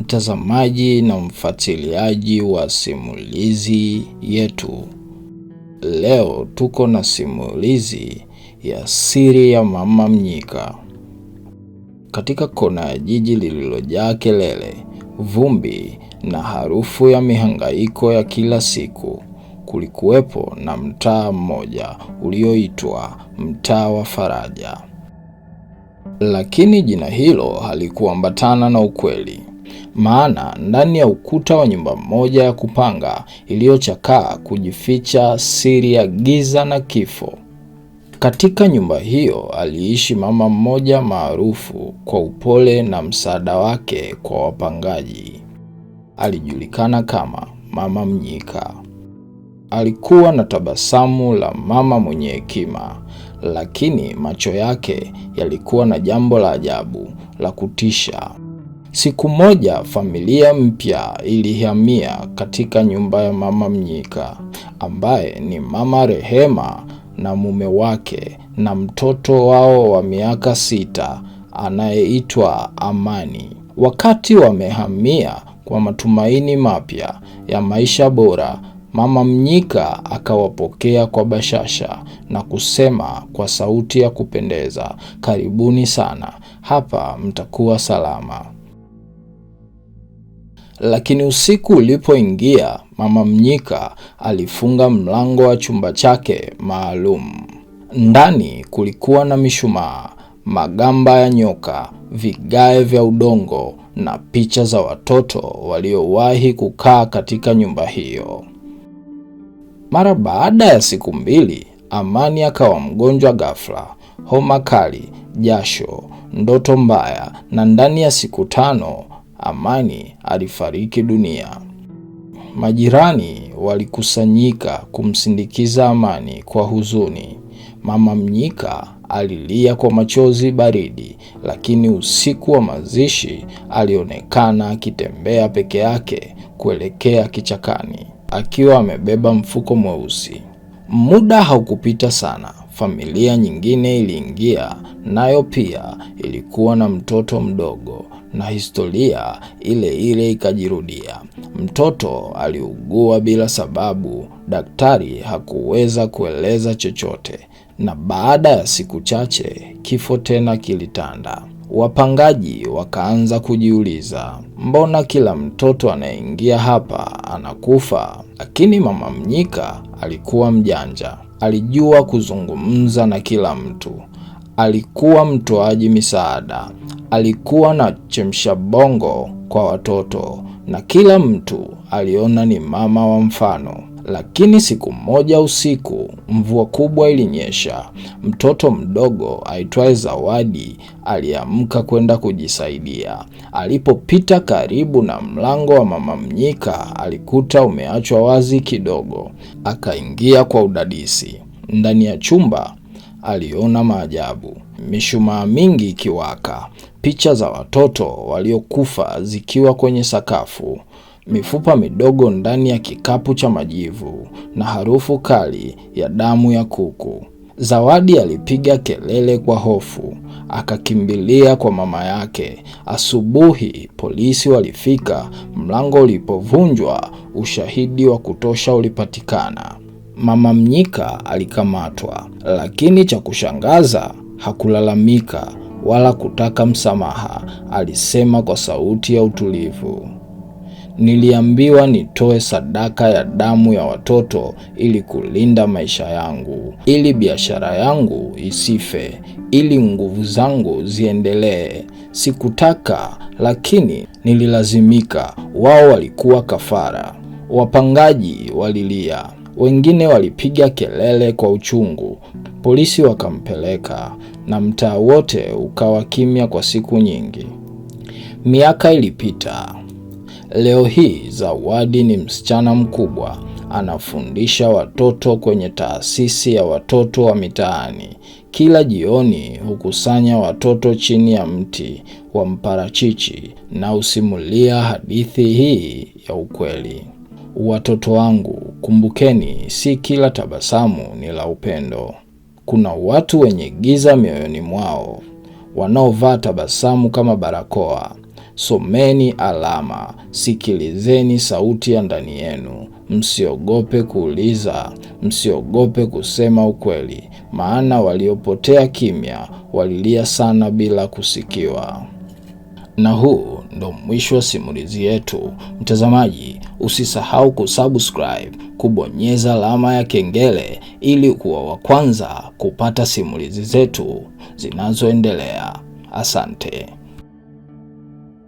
Mtazamaji na mfuatiliaji wa simulizi yetu. Leo tuko na simulizi ya siri ya Mama Mnyika. Katika kona ya jiji lililojaa kelele, vumbi na harufu ya mihangaiko ya kila siku, kulikuwepo na mtaa mmoja ulioitwa Mtaa wa Faraja. Lakini jina hilo halikuambatana na ukweli, maana ndani ya ukuta wa nyumba moja ya kupanga iliyochakaa kujificha siri ya giza na kifo. Katika nyumba hiyo aliishi mama mmoja maarufu kwa upole na msaada wake kwa wapangaji. Alijulikana kama Mama Mnyika. Alikuwa na tabasamu la mama mwenye hekima, lakini macho yake yalikuwa na jambo la ajabu la kutisha. Siku moja familia mpya ilihamia katika nyumba ya Mama Mnyika, ambaye ni Mama Rehema na mume wake na mtoto wao wa miaka 6 anayeitwa Amani. Wakati wamehamia kwa matumaini mapya ya maisha bora, Mama Mnyika akawapokea kwa bashasha na kusema kwa sauti ya kupendeza, "Karibuni sana, hapa mtakuwa salama." Lakini usiku ulipoingia, Mama Mnyika alifunga mlango wa chumba chake maalum. Ndani kulikuwa na mishumaa, magamba ya nyoka, vigae vya udongo na picha za watoto waliowahi kukaa katika nyumba hiyo. Mara baada ya siku 2, Amani akawa mgonjwa ghafla, homa kali, jasho, ndoto mbaya, na ndani ya siku 5 Amani alifariki dunia. Majirani walikusanyika kumsindikiza Amani kwa huzuni. Mama Mnyika alilia kwa machozi baridi, lakini usiku wa mazishi alionekana akitembea peke yake kuelekea kichakani akiwa amebeba mfuko mweusi. Muda haukupita sana, familia nyingine iliingia, nayo pia ilikuwa na mtoto mdogo, na historia ile ile ikajirudia. Mtoto aliugua bila sababu, daktari hakuweza kueleza chochote, na baada ya siku chache kifo tena kilitanda. Wapangaji wakaanza kujiuliza, mbona kila mtoto anayeingia hapa anakufa? Lakini Mama Mnyika alikuwa mjanja. Alijua kuzungumza na kila mtu. Alikuwa mtoaji misaada. Alikuwa na chemsha bongo kwa watoto, na kila mtu aliona ni mama wa mfano. Lakini siku moja usiku, mvua kubwa ilinyesha. Mtoto mdogo aitwaye Zawadi aliamka kwenda kujisaidia. Alipopita karibu na mlango wa Mama Mnyika, alikuta umeachwa wazi kidogo. Akaingia kwa udadisi. Ndani ya chumba aliona maajabu. Mishumaa mingi ikiwaka, picha za watoto waliokufa zikiwa kwenye sakafu, mifupa midogo ndani ya kikapu cha majivu na harufu kali ya damu ya kuku. Zawadi alipiga kelele kwa hofu, akakimbilia kwa mama yake. Asubuhi polisi walifika. Mlango ulipovunjwa, ushahidi wa kutosha ulipatikana. Mama Mnyika alikamatwa, lakini cha kushangaza hakulalamika wala kutaka msamaha. Alisema kwa sauti ya utulivu, "Niliambiwa nitoe sadaka ya damu ya watoto ili kulinda maisha yangu, ili biashara yangu isife, ili nguvu zangu ziendelee. Sikutaka, lakini nililazimika. Wao walikuwa kafara." Wapangaji walilia, wengine walipiga kelele kwa uchungu. Polisi wakampeleka na mtaa wote ukawa kimya kwa siku nyingi. Miaka ilipita. Leo hii Zawadi ni msichana mkubwa, anafundisha watoto kwenye taasisi ya watoto wa mitaani. Kila jioni hukusanya watoto chini ya mti wa mparachichi na husimulia hadithi hii ya ukweli. "Watoto wangu, kumbukeni, si kila tabasamu ni la upendo. Kuna watu wenye giza mioyoni mwao, wanaovaa tabasamu kama barakoa. Someni alama, sikilizeni sauti ya ndani yenu. Msiogope kuuliza, msiogope kusema ukweli, maana waliopotea kimya walilia sana bila kusikiwa. Na huu ndo mwisho wa simulizi yetu. Mtazamaji, usisahau kusubscribe, kubonyeza alama ya kengele ili kuwa wa kwanza kupata simulizi zetu zinazoendelea. Asante.